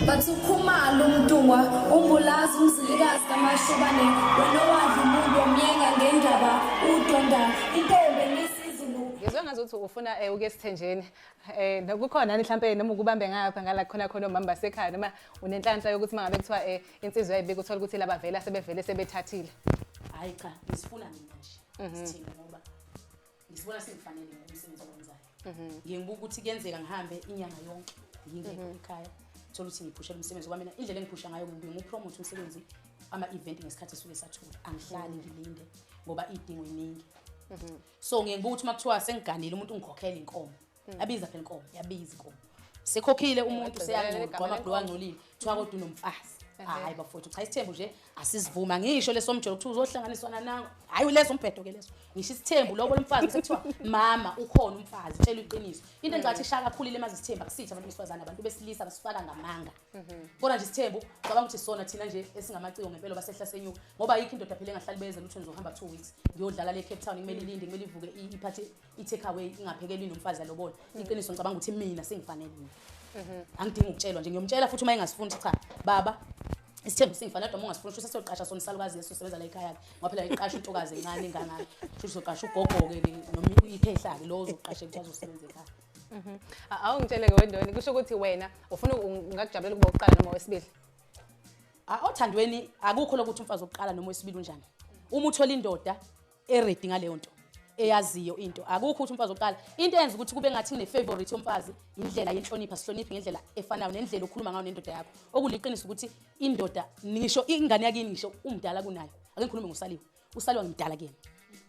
Bathi uKhumalo uMntungwa uMbulazi umzilikazi kaMashobane wena owadla umuntu wamyenga ngendaba udonda intombi enesiZulu. Ngizwe ngazuthi ufuna ukuya esithenjeni. Kukhona mhlampe noma ukubambe ngapha ngala khona khona omama basekhaya noma unenhlanhla yokuthi mangabe kuthiwa insizwa ayibika uthola ukuthi labavela sebevele sebethathile. Hayi cha, ngisifuna mina nje isithembu ngoba ngisibona singifanele ngomsebenzi owenzayo. Ngiye ngibuka ukuthi kuyenzeka ngihambe inyanga yonke ngingekho ekhaya, thola ukuthi ngiphushela umsebenzi ngoba mina indlela engiphusha ngayo ngibuye ngiwupromote umsebenzi ama-event ngesikhathi esuke sathula, angihlali ngilinde ngoba iy'dingo iningi. So ngiye ngibuka ukuthi uma kuthiwa sengiganile umuntu ungikhokhela inkomo, yabiza phela inkomo, yabiza inkomo, sekhokhile umuntu seyangcola, amabhuluku angcolile, kuthiwa kodwa unomfazi. Hayi bafowethu, cha isithembu nje asisivuma ngisho leso mjolo kuthiwa uzohlanganiswa nanango. Hayi leso umbhedo ke leso. Ngisho isithembu lobo lomfazi sekuthiwa mama ukhona umfazi, tshela iqiniso. Into engicathi ishaya kakhulu ile mazi isithembu akusithi abantu besifazane, abantu besilisa basifaka ngamanga. Kodwa nje isithembu cabanga ukuthi sona thina nje esingamaciko ngempela basehla senyuka ngoba ayikho indoda phela engahlali beze lutho ngizohamba 2 weeks ngiyodlala le Cape Town, kumele ilinde, kumele ivuke iphathe i-take away ingaphekelwi nomfazi yalobola. Iqiniso ngicabanga ukuthi mina sengifanele mina. Angidingi ukutshelwa nje, ngiyomtshela futhi uma engasifuni cha baba isithembu singifanele, kodwa uma ungasifuni sho sesoqasha sona isalukazi leso sebenza la ekhaya ngoba phela iqasha intokazi encane engangaka, sho uzoqasha ugogo-ke ke noma iphehla-ke lo ozoqasha ukuthi azosebenza ekhaya. Awungitshele-ke wendoni, kusho ukuthi wena ufuna ungakujabulela ukuba uqala noma wesibili? Othandweni akukho lokuthi umfazi wokuqala noma wesibili unjani. Uma uthola indoda eredi ngaleyo nto, eyaziyo into, akukho ukuthi umfazi wokuqala. Into eyenza ukuthi kube ngathi ngine-favorite yomfazi indlela yenhlonipho, sihloniphe ngendlela efanayo nendlela okhuluma ngayo nendoda yakho. Okuliqiniso ukuthi indoda ngisho ingane yakini ngisho umdala kunayo, ake ngikhulume ngoSaliwa, uSaliwa ngimdala kuyena,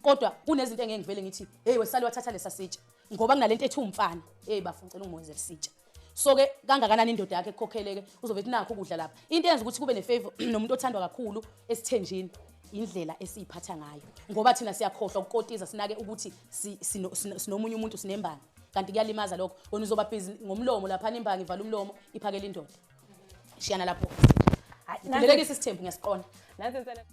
kodwa kunezinto engeke ngivele ngithi hey weSaliwa thatha lesa sitsha ngoba kunalento ethi umfana, hey bafo ngicela ungimwenzele isitsha. So ke kangakanani indoda yakhe ekukhokheleke uzobe ethi nakho ukudla lapha. Into eyenza ukuthi kube ne-favor nomuntu othandwa kakhulu esithenjini indlela esiyiphatha ngayo, ngoba thina siyakhohlwa ukukotiza sinake ukuthi sinomunye umuntu sinembangi, kanti kuyalimaza lokho. Wena uzoba busy ngomlomo lapha imbangi ivala umlomo iphakela indoda. Shiyana lapho. Hayi, khululekisa isithembu ngiyasiqonda. Nansi insela.